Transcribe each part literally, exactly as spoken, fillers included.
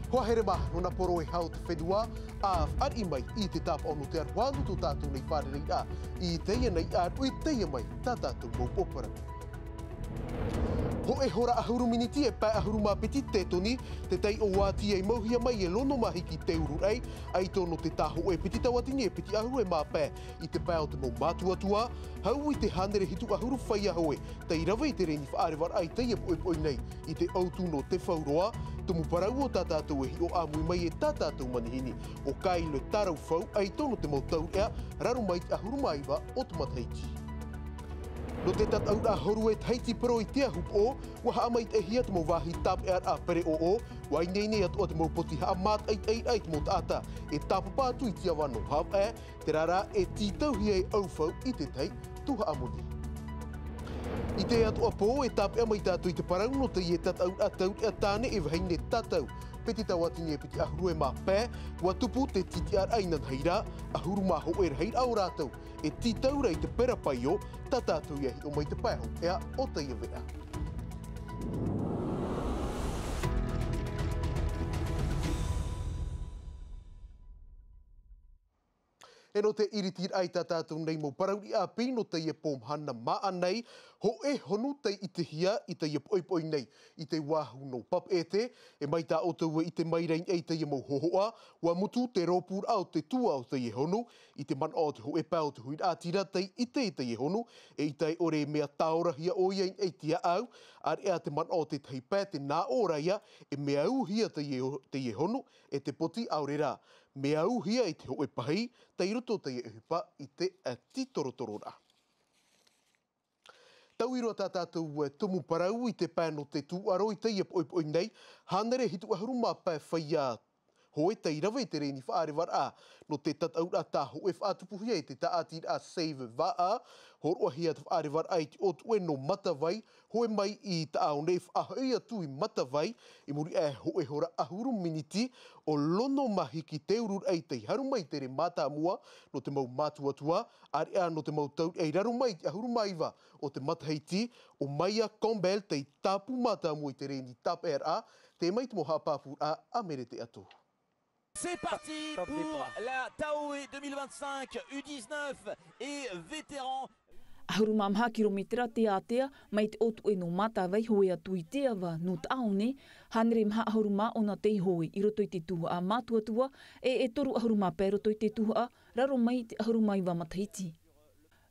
Hoa here mā, nō nā poro e hau te whenua, ʻa fāriʻi mai i te tāpaʻo nō te aroha nō tō tātou nei fārereiraʻa i teie nei ʻāruʻi, teie mai tā tātou mau pōpara. Hōʻē hora ʻahuru miniti e pae ʻahuru mā piti te toni, te taiʻo ʻati e mauhia mai e Lono Mahiki Te Ururaʻi, ʻaita nō te tā hōʻē piti tauatini e piti ʻahuru e mā pae i te pae o te mau mātuatua, hau i te hānere hitu ʻahuru feiā hoe, tei rave i te reni faʻarevaraʻa i teie poʻipoʻi nei, i te ʻautu nō Te Fauroa, tumu parau o tā tātou e hiʻo ʻāmui mai e tā tātou manihini, ʻo Kyle Taraufau, ʻaita nō te mau taureʻa, raro mai i te ʻahuru mā iva o te matahiti. Nō te tataʻuraʻa hōrue Tahiti Pro i te ahupoʻo, ʻua haʻamaitaʻihia te mau vāhi tāpeʻaraʻa pereʻoʻo, ʻua ineine atoʻa te mau poti haʻamātaʻitaʻiraʻa i te mau taʻata e tāpapa atu i te ava nō Havaʻe, terā rā e tītauhia e ʻaufau i te tahi tuhaʻa moni. I teie atoʻa pō, e tāpeʻa mai tātou i te parau nō teie tataʻuraʻa taureʻa tāne e vahine tatau, piti tauatini e piti ʻahuru e mā pae, ʻua tupu te tītiʻaraʻa inanahi ra, ʻahuru mā hōʻē rahiraʻa o rātou e tītau ra i te pera paio, tā tātou ia hiʻo mai te pae hōʻē o teie veʻa. E nō te iritiraʻa i tā tātou nei mau parau riʻi ʻāpī nō teie pō mahana māʻa nei, hōʻē honu tei ʻitehia i teie poʻipoʻi nei i te uāhu nō Papeʻete. E mai tā ʻoutou e ʻite mai ra i teie mau hōhoʻa, ʻua mutu te rōpūraʻa o te tua o teie honu, i te manaʻo o te hōʻē pae o te huiraʻatira tei ʻite i teie honu, eʻita e ʻore e mea tāorahia ʻoia i te ʻāʻau, ʻāreʻa te manaʻo o te tahi pae te nā ʻō ra ia, e mea auhia teie, teie honu, e te poti ʻaore rā, mea auhia i te hōʻē pahī, tei roto teie ʻohipa i te, eh, tītorotororaʻa. Taui roa tā tātou, eh, tumu parau i te pae nō te tūʻaro i teie poʻipoʻi nei, hānere hitu ʻahuru mā pae feiā hoe tei rave i te reni faʻarevaraʻa nō te tataʻuraʻa tā hōʻē faʻatupuhia i te tāʻatiraʻa Save Vaʻa, hōroʻahia te faʻarevaraʻa i te ʻōtuʻe nō Matavai, hoe mai i Taʻaone e faʻahoʻi atu i Matavai, i muri aʻe hōʻē hora ʻahuru miniti, ʻo Lono Mahiki Te Ururaʻi tei haru mai i te rē mātāmua nō te mau mātuatua, ʻāreʻa nō te mau taureʻa i raro mai i te ʻahuru mā iva o te matahiti, ʻo Maya Campbell tei tāpū mātāmua i te reni tāpeʻaraʻa, tē mai te mau haʻapāpūraʻa a Merete Atohu. C'est parti pour la Taoe deux mille vingt-cinq U dix-neuf et vétéran. ʻAhuru mā maha kirometera te ātea, mai te ʻōtuʻe nō Matavai hoe atu i te ava nō Taʻaone, hānere maha ʻahuru mā ʻona tei hoe i roto i te tuhaʻa mātuatua, e, e toru ʻahuru mā pae i roto i te tuhaʻa, raro mai i te ʻahuru mā iva matahiti.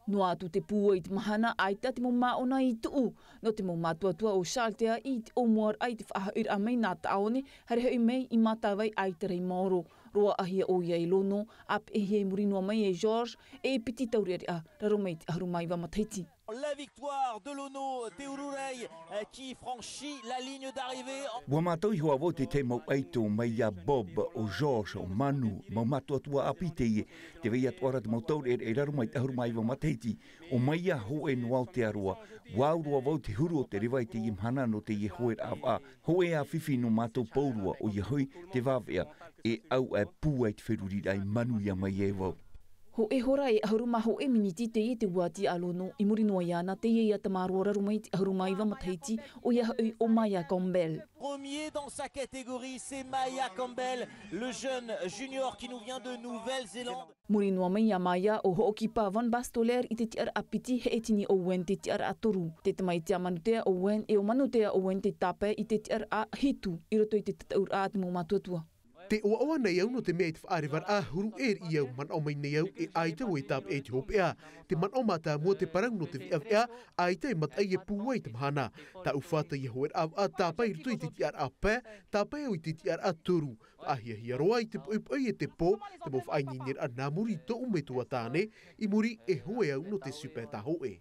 Noa atu te pūai i te mahana, ʻaita te mau māʻona i tuʻu. Nō te mau mātuatua ʻo Charles Teaʻi i te ʻōmuaraʻa i te faʻahoʻiraʻa mai nā Taʻaone, haere hoʻi mai i Matavai ʻaita rā i maoro. Roaʻahia ʻoia e Lono, ʻāpeʻehia i muri noa mai e George, e piti taureʻareʻa, raro mai i te ʻahuru mā iva matahiti. La victoire de Lono Te Ururaʻi, euh, qui franchit la ligne d'arrivée. ʻUa mātau iho ā vau te tahi mau ʻaito mai iā Bob, ʻo George, ʻo Manu, mau mātuatua ʻāpī teie, tē vai atoʻa ra te mau taureʻareʻa i raro mai i te ʻahuru mā iva matahiti, ʻo Maya hōʻē noa o te aroa. ʻUa au roa vau te huru o te reva i teie mahana nō teie hoeraʻa vaʻa. Hōʻē ā fifi nō mātou pauroa, ʻoia hoʻi te vāvea, e au e pūai te feruriraʻa i manuia mai ai vau. Hōʻē hora e ʻahuru mā hōʻē miniti teie te uāti a Lono, i muri noa iāna teie ia tamaroa raro mai i te ʻahuru mā iva matahiti, ʻoia hoʻi ʻo Maya Campbell. Premier dans sa catégorie, c'est Maya Campbell, le jeune junior qui nous vient de Nouvelle-Zélande. Muri noa mai iā Maya, ʻo Hoʻokipa Van Bastoler i te tiʻaraʻa piti, Heʻetini Owen te tiʻaraʻa toru. Te tamaiti a Manutea Owen e ʻo Manutea Owen te tāpae i te tiʻaraʻa hitu, i roto i te tataʻuraʻa a te mau mātuatua. Tē ʻoaʻoa nei au nō te mea i te faʻarevaraʻa huru ʻē riʻi au, manaʻo mai nei au e ʻaita vau e tāpeʻa i te hopeʻa. Te manaʻo mātāmua te parau nō te veʻaveʻa, ʻaita e mataʻi e pūai i te mahana. Tāʻu fā teie hoeraʻa vaʻa, tāpae i roto i te tiʻaraʻa pae, tāpae au i te tiʻaraʻa toru. Faʻahiahia roa i te poʻipoʻi e te pō, te mau faʻaineineraʻa nā muri i tōʻu metua tāne, i muri e hoe au nō te Super Tāhōʻē.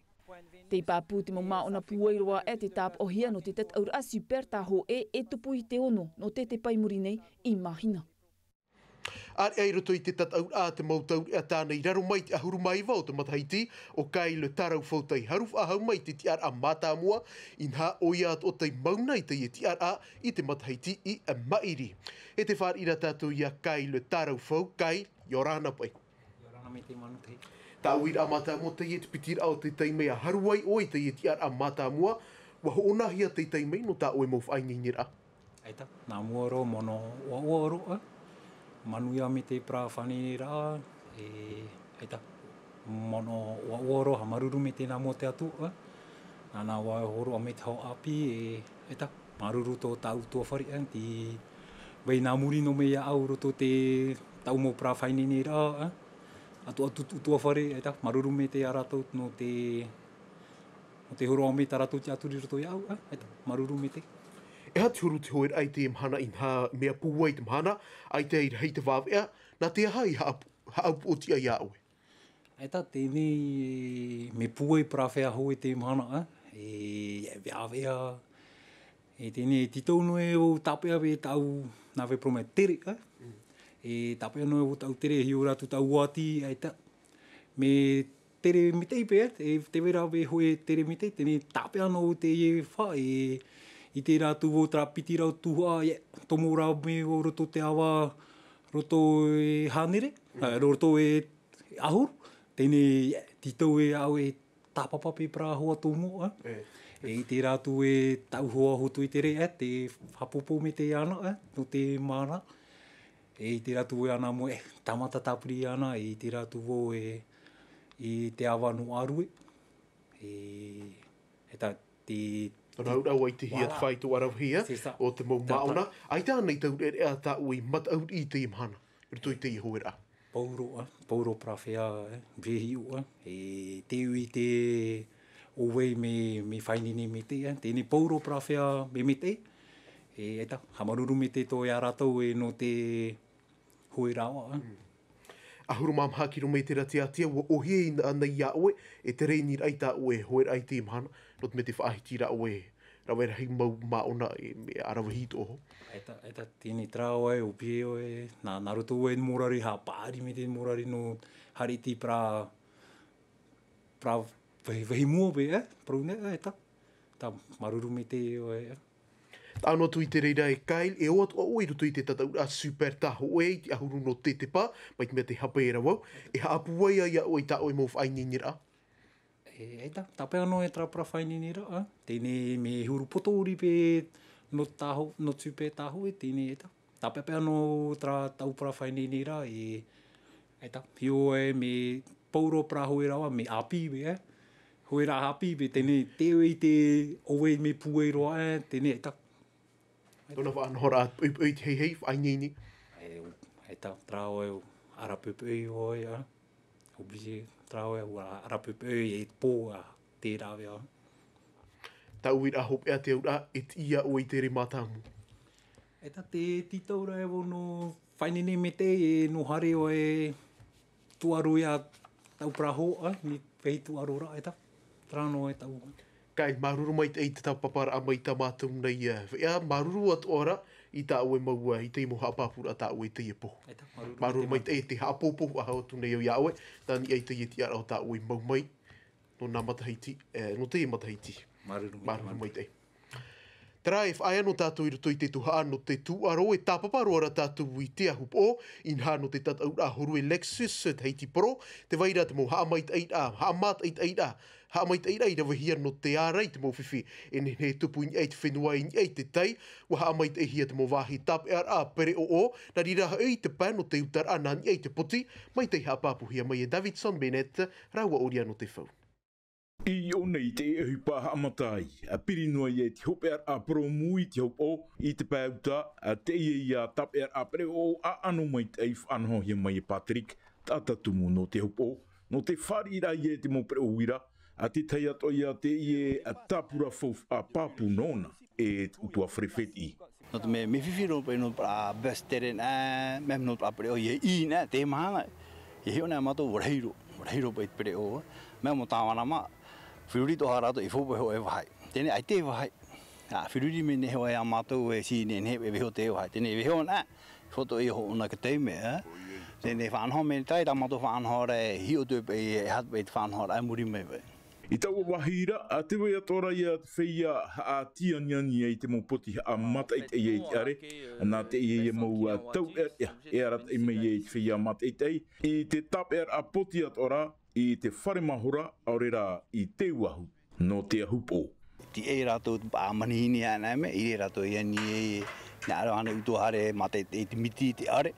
Tei pāpū te mau māʻona pūai roa aʻe te tāpaʻohia nō te tataʻuraʻa Super Tāhōʻē e tupu i te ono nō Tetepa i muri nei i Māhina. ʻĀreʻa i roto i te tataʻuraʻa a te mau taureʻa tāne i raro mai i te ʻahuru mā iva o te matahiti, ʻo Kyle Taraufau tei haru faʻahou mai i te tiʻaraʻa mātāmua, inaha ʻoia atoʻa tei mauna i teie tiʻaraʻa i te matahiti i maʻiri. E tē fāriʻi ra tātou iā Kyle Taraufau, Kyle, ʻia ora na paʻi. ʻIa ora na mai te manu te. Tāʻu uiraʻa mātāmua teie te piti raʻa o te taime ʻa haru ai ʻoe i teie tiʻaraʻa mātāmua, ʻua hoʻonahia te taime nō tā ʻoe mau faʻaineineraʻa. ʻAita, nā mua roa, mono ʻoaʻoa roa, manuia mai te parau faʻaineineraʻa, e, ʻaita, mono ʻoaʻoa roa, haʻamāuruuru mai te nā mua te Atua, nāna ʻua hōroʻa mai te hau ʻāpī, e, ʻaita, māuruuru tō tāʻu ʻutuāfare, e, tei vai nā muri noa mai iāʻu i roto i te tāʻu mau parau faʻaineineraʻa, e, atu, atu, ʻutuāfare, ʻaita, māuruuru mai te, ā rātou nō te, nō te hōroʻa mai tā rātou tiʻaturi i roto iāʻu, e, ʻaita, māuruuru maitaʻi. E aha te huru te hōʻē raʻa i teie mahana, inaha mea pūai te mahana, ʻaita i rahi te vāveʻa, nā te aha i haʻapu-, haʻapuʻotiʻa iā ʻoe? ʻAita, teie nei, mea pūai parau faʻahou i teie mahana, e, e vāveʻa, e teie nei, e tītau noa vau tāpeʻa vau tāʻu, nā vau parau mai tere, e. E tāpeʻa noa vau tāʻu tere, e hiʻo rātou tāʻu uāti, ʻaita. Mea tere maitaʻi paʻi, e, tē vai ra vau hōʻē tere maitaʻi, teie nei tāpeʻa noa vau teie fā, e, i terā atu vau terā piti rau tuhaʻa, e, tomo ra mai vau roto te ava, roto e hānere, e, roto e ʻahuru, teie nei, e, tītau e au e tāpapa paʻi parau hoa tō mua, e. E, i terā atu e tāʻu hoa hotu i te reira, e, te haʻapōpō mai te ana, e, nō te mahana. E, i terā atu e ana mau, e, tāmata tāpiri ana, e, i terā atu vau, e, i te ava nō Arue. E, e tā, te, Tōna te auraʻa ʻua ʻitehia te Voilà. fāito aravihi, e, C'est ça. o te mau Tātou. māʻona. ʻAita ānei te taureʻareʻa tāʻu i mataʻu riʻi i teie mahana, i roto i teie hōʻē raʻa? Pauroa, pauroa parau faʻahou, e, vāhi ʻoa, e, te ui te ʻo vai mea, mea faʻaineine maitaʻi, e, teie nei pauroa parau faʻahou mea maitaʻi, e, ʻaita, haʻamāuruuru maitaʻi atoʻa iā rātou, e, nō te hōʻē raʻa, e. Mm. ʻAhuru mā maha kiromētera te ātea, ʻua ʻōhie ānei iā ʻoe, e te rēni raʻa i tā ʻoe hōʻē raʻa i teie mahana, nō te mea tē faʻahiti ra ʻoe, rave rahi mau māʻona, e, mea aravihi tō ʻoe. ʻAita, ʻaita, teie nei terā ʻoe, ʻua pīhaʻi ʻoe, nā, nā roto ʻoe mōrari, haʻapaʻari mai te mōrari nō haere i te parau, parau vāhi, vāhi mua paʻi, e, parau nei, ʻaita. Tā, māuruuru maitaʻi ʻoe, e. Tae noa atu i te reira e Kyle, e ʻō atu ʻoe i roto i te tataʻuraʻa Super Tāhōʻē i te ʻahuru nō tetepa, mai te mea tē hape ra vau, e haʻapūai iā ʻoe i tā ʻoe mau faʻaineineraʻa? E, ʻaita, tāpeʻa noa e terā parau faʻaineineraʻa, teie nei mea huru poto ʻori paʻi nō tāhō-, nō Super Tāhōʻē, teie nei ʻaita. Tāpeʻapeʻa noa terā tāʻu parau faʻaineineraʻa, e, ʻaita, hiʻo e mea pauroa parau hōʻē raʻa, mea ʻāpī paʻi, e. Hōʻē raʻa ʻāpī paʻi, teie nei, te ui te ʻo vai mea pūai roa, e, teie nei, ʻaita. Tōna faʻanahoraʻa poʻipoʻi i te heihei, faʻaineine. E, ʻaita, terā ʻoe, ara poʻipoʻi ʻoe, a. Obligé, terā ʻoe, ʻua ara poʻipoʻi e pō, a, te rāveʻa. Taʻu uiraʻa hopeʻa te auraʻa, e tiʻa ʻoe i te reira mātāmua. ʻAita, tē tītau ra e vau nō faʻaineine maitaʻi, e nō haere ʻoe tūʻaro iā tāʻu parau, a, mea vāhi tūʻaro ra, ʻaita. Terā noa e tāʻu. Kyle, māuruuru maitaʻi i te tāpaparaʻa mai tā mātou nei, e, veʻa, māuruuru atoʻa ra i tā ʻoe mau, e, i teie mau haʻapāpūraʻa tā ʻoe i teie pō. ʻAita, māuruuru Māuruuru maitaʻi. maitaʻi i te haʻapōpō faʻahou atu nei au iā ʻoe, nā niʻa i teie tiʻaraʻa tā ʻoe i mau mai, nō nā matahiti, e, nō teie matahiti. Māuruuru maitaʻi. Māuruuru maitaʻi. Terā, e faʻaea noa tātou i roto i te tuhaʻa nō te tūʻaro, e tāpapa roa ra tātou i te ahupoʻo, inaha nō te tataʻuraʻa hōrue Lexus Tahiti Pro, tē vai ra te mau haʻamaitaʻiraʻa, haʻamātaʻitaʻiraʻa, haʻamaitaʻiraʻa i ravehia nō te ārai i te mau fifi, e nehenehe e tupu i niʻa i te fenua, i niʻa i te tai, ʻua haʻamaitaʻihia te mau vāhi tāpeʻaraʻa pereʻoʻo, nā reira hoʻi te pae nō te utaraʻa nā niʻa i te poti, mai tei haʻapāpūhia mai e Davidson Bennett, rāua ʻo Riano Tefau. I ʻō nei te ʻohipa haʻamata ai, a piri noa ia i te hopeʻaraʻa porōmu i te haupoʻo, i te pae uta, a teie ia tāpeʻaraʻa pereʻoʻo ʻaʻano maitaʻi faʻanahohia mai e Patrick, taʻata tumu nō te haupoʻo, nō te fāriʻiraʻa ia i te mau pereʻoʻo uira, a te tahi atoʻa ia teie, a tāpura faufaʻa pāpū nōna, e ʻutuāfare fētiʻi. Nō te mea, mea fifi roa paʻi nō te parau best talent, ā, mea nō te parau pereʻoʻo ia i nā, te mahana, ia hiʻo nei mātou, ʻua rahi roa, ʻua rahi roa paʻi te pereʻoʻo, mea mau tāvana mā, feruri atoʻa rātou i faufaʻa hōʻē vāhi. Teie nei, ʻaita e vāhi. Ā, feruri mai nei hoʻi iā mātou e sī nehenehe e vaiiho te vāhi. Teie nei, vaiiho nā, faufaʻa ia hōʻona ka taime, ā. Teie nei, faʻanaho mai nei, tā mātou faʻanahoraʻa, e hiʻo atu paʻi, e aha paʻi te faʻanahoraʻa, e muri mai paʻi. I taua vāhi ra, a tē vai atoʻa ra ia te feiā haʻatianiani ai te mau poti haʻamātaʻitaʻi i te ʻare, nā teie ia mau taureʻareʻa, e arataʻi mai ai te feiā mātaʻitaʻi, i te tāpeʻaraʻa poti atoʻa ra, i te fare mahora, ʻaore rā, i te uahu, nō te ahupoʻo. Tiʻa rātou te paʻa manihini ana mea, ʻere rātou i ani ai, Nā reira ʻānei ʻutuāfare, mā te, te, te miti, te ʻare.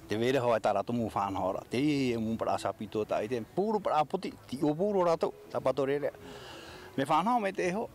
Tē vai ra hoʻi tā rātou mau fānaʻoraʻa. Teie mau parau sāpito tā ʻoe, te pūrū parau poti, tei ʻōpū rātou, tāpati reira. Mea fānaʻo mai te iho.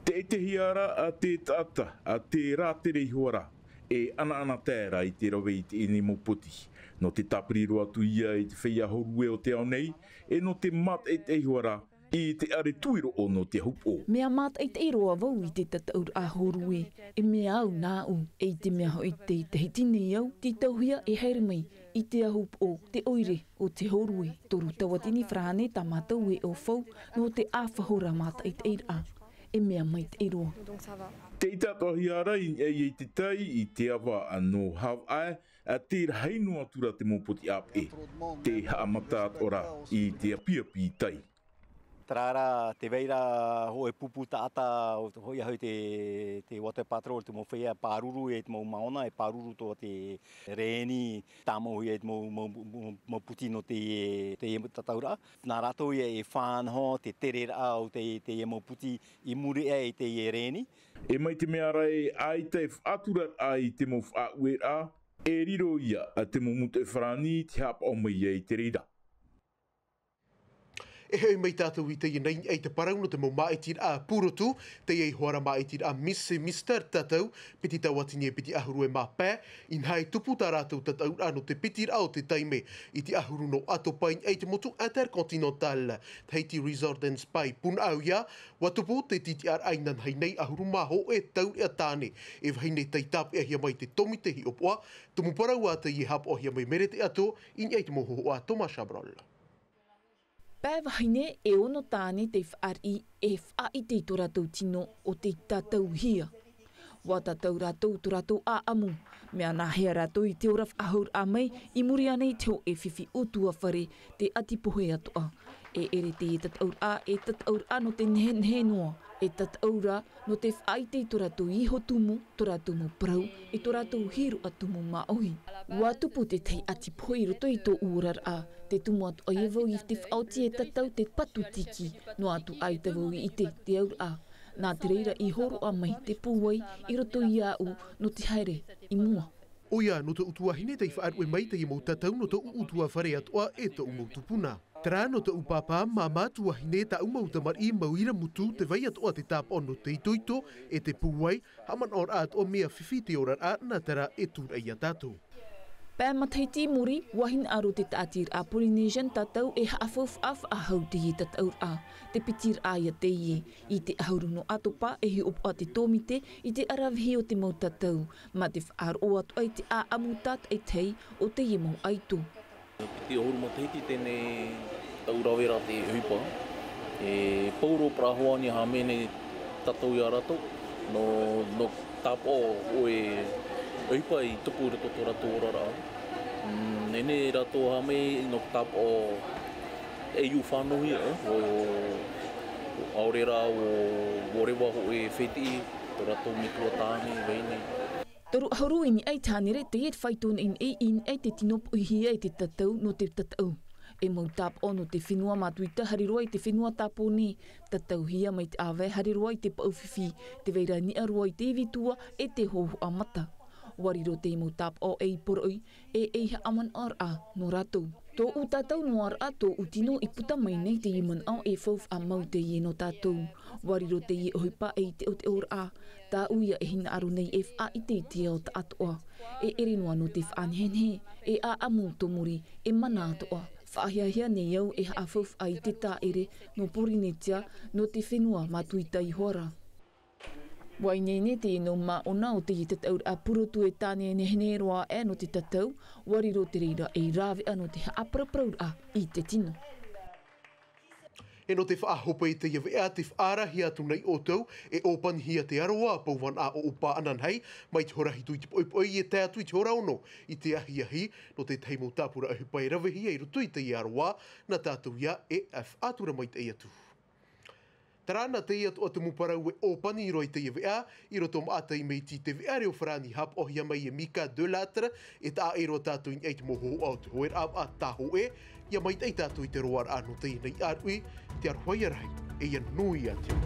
Tē ʻitehia ra te taʻata, te rātere iho ra, e ʻanaʻanatae ra i te rave i teie mau poti. Nō te tāpiri roa atu ia i te feiā hōrue o te ao nei, e nō te mātaʻitaʻi iho ra i te ʻare tuiroʻo nō te ahupoʻo. Mea mātaʻitaʻi roa vau i te tataʻuraʻa hōrue, e mea au nāʻu, e i te mea hoʻi tē tahiti nei au, tei tauhia e haere mai i te ahupoʻo, te ʻoire o te hōrue. Toru tauatini farāne tā mātou e ʻaufau, nō te ʻāfahora mātaʻitaʻiraʻa, e mea maitaʻi roa. Tē ʻite atoʻahia ra i niʻa i te tai, i te ava nō Havaʻe, ā, tē rahi noa atu ra te mau poti ʻāpeʻe, tē haʻamata atoʻa ra i te apiapi tai. Terā rā, tē vai ra hōʻē pupu taʻata, hoʻi, hoʻi te, te water patrol, te mau feiā pāruru, e te mau māʻona, e pāruru tō te rēni, tāmauhia e te mau, mau, mau, mau puti nō te, te tataʻuraʻa. Nā rātou ia e fānaʻo te tereraʻa o te, te mau puti i muri aʻe i te rēni. E mai te mea ra e ʻaita e faʻaturaraʻa i te mau faʻaueraʻa, e riro ia te mau mūtoʻi farāni i te haʻapaʻo mai ai i te reira. E hoʻi mai tātou i teie nei, i te parau nō te mau māʻitiraʻa pūrotu, teie iho ra māʻitiraʻa Miss, Mister Tatau, piti tauatini e piti ʻahuru e mā pae, inaha e tupu tā rātou tataʻuraʻa nō te piti raʻa o te taime, i te ʻahuru nō ʻAtopa i niʻa i te motu InterContinental, Tahiti Resort and Spa i Punaʻauia, ʻua tupu te tītiʻaraʻa inanahi nei ʻahuru mā hōʻē taureʻa tāne, e vahine tei tāpeʻahia mai te tōmite hiʻopoʻa, tumu parau ā teie haʻapaʻohia mai Merete Ato, i niʻa i te mau hōhoʻa a Thomas Chabrol. Pae vahine e ono tāne tei fāriʻi e faʻaʻite i tō rātou tino ʻo tei tatauhia. ʻUa tatau rātou tō rātou ʻāʻamu, mea nāhea rātou i te ora faʻahouraʻa mai i muri aʻe i te hōʻē fifi ʻutuāfare tē ʻati pohe atoʻa. E ʻere teie tataʻuraʻa, e tataʻuraʻa nō te nehenehe noa, e tataʻuraʻa nō te faʻaʻite i tō rātou iho tumu, tō rātou mau parau, e tō rātou hīroʻa tumu māʻohi. ʻUa tupu te tahi ʻati pohe i roto i tōʻu oraraʻa, tē tumu atu ai vau i te faʻaoti e tatau te patu tiki, noa atu ʻaita vau i ʻite te auraʻa. Nā te reira i hōroʻa mai te pūai i roto iāʻu nō te haere i mua. ʻOia, nō tōʻu tuahine tei faʻaruʻe mai teie mau tatau nō tōʻu ʻutuāfare atoʻa e tōʻu mau tupuna. Terā nō tōʻu pāpā, māmā, tuahine, tāʻu mau tamariʻi, mau ʻīrā motu, tē vai atoʻa te tāpaʻo nō te itoito, e te pūai, haʻamanaʻoraʻa atoʻa mea fifi te oraraʻa, nā terā e tūraʻi ia tātou. Pae matahiti i muri, ʻua hinaʻaro te tāʻatiraʻa Polynesian Tatau e haʻafaufaʻa faʻahou teie tataʻuraʻa. Te piti raʻa ia teie, i te ʻahuru nō ʻAtopa e hiʻopoʻa te tōmite i te ʻaravihi o te mau tatau, mā te faʻaroʻo atoʻa i te ʻāʻamu tātaʻitahi o teie mau ʻaito. Piti ʻahuru matahiti teie tau rave ra te ʻohipa. E pauroa parau hoʻi ʻānei haʻamau nei tatau ia rātou. Nō, nō tāpaʻo ʻoe ʻohipa i tupu i roto tō rātou oraraʻa. Mm, nehenehe rātou haʻamau nō tāpaʻo e ʻū fānauhia, ʻo, ʻo, ʻaore rā ʻo, ʻo reva hōʻē fētiʻi, tō rātou metua tāne, vahine. Toru ʻahuru i niʻa i te hānere, teie te faito nei, i niʻa i te tino poʻihia e te tatau nō te tataʻu. E mau tāpaʻo nō te fenua Matuita haere roa i te fenua Tāpōnē, tatauhia mai te ʻāvae haere roa i te paʻu fifi, tē vai ra niʻa roa i te ivi tua e te hōhoʻa mata. ʻUa riro te mau tāpaʻo ei poroʻi, e ei haʻamanaʻoraʻa nō rātou. Tōʻu tatau noa ra tōʻu tino i puta mai nei teie manaʻo e faufaʻa mau teie nō tātou. ʻUa riro teie ʻohipa ei teʻoteʻoraʻa, tāʻu ia e hinaʻaro nei e faʻaʻite i te ao taʻatoʻa. E ʻere noa nō te faʻanehenehe, e ʻāʻamu tō muri, e mana atoʻa. Faʻahiahia nei au e haʻafaufaʻa i te tāʻere nō Pōrīnetia, nō te fenua Matuita iho ra. ʻUa ineine teie mau māʻona o teie tataʻuraʻa purotu e tāne nehenehe roa aʻe nō te tatau, ʻua riro te reira ei rāveʻa nō te haʻaparaparau raʻa i te tino. E nō te faʻahope i teie veʻa, tē faʻaarahia atu nei ʻoutou, e ʻōpanihia te aroā Pouvānaʻa ʻo ʻŌpā ananahi, mai te hora hitu i te poʻipoʻi e tae atu i te hora ono i te ahiahi, nō te tahi mau tāpura ʻohipa e ravehia i roto i teie aroā, nā tātou ia e faʻatura maitaʻi atu. Terā nā teie atoʻa tumu parau e ʻōpani roa i teie veʻa, i roto maʻa taime iti i te veʻa reo farāni haʻapaʻohia mai e Mika Delattre, e taʻa ʻē roa tātou i niʻa i te mau hōhoʻa o te hōʻē raʻa tāhōʻē, ʻia maitaʻi tātou i te roaraʻa nō teie nei ʻāruʻi, te aroha ia rahi, e ʻia nui ā te ao.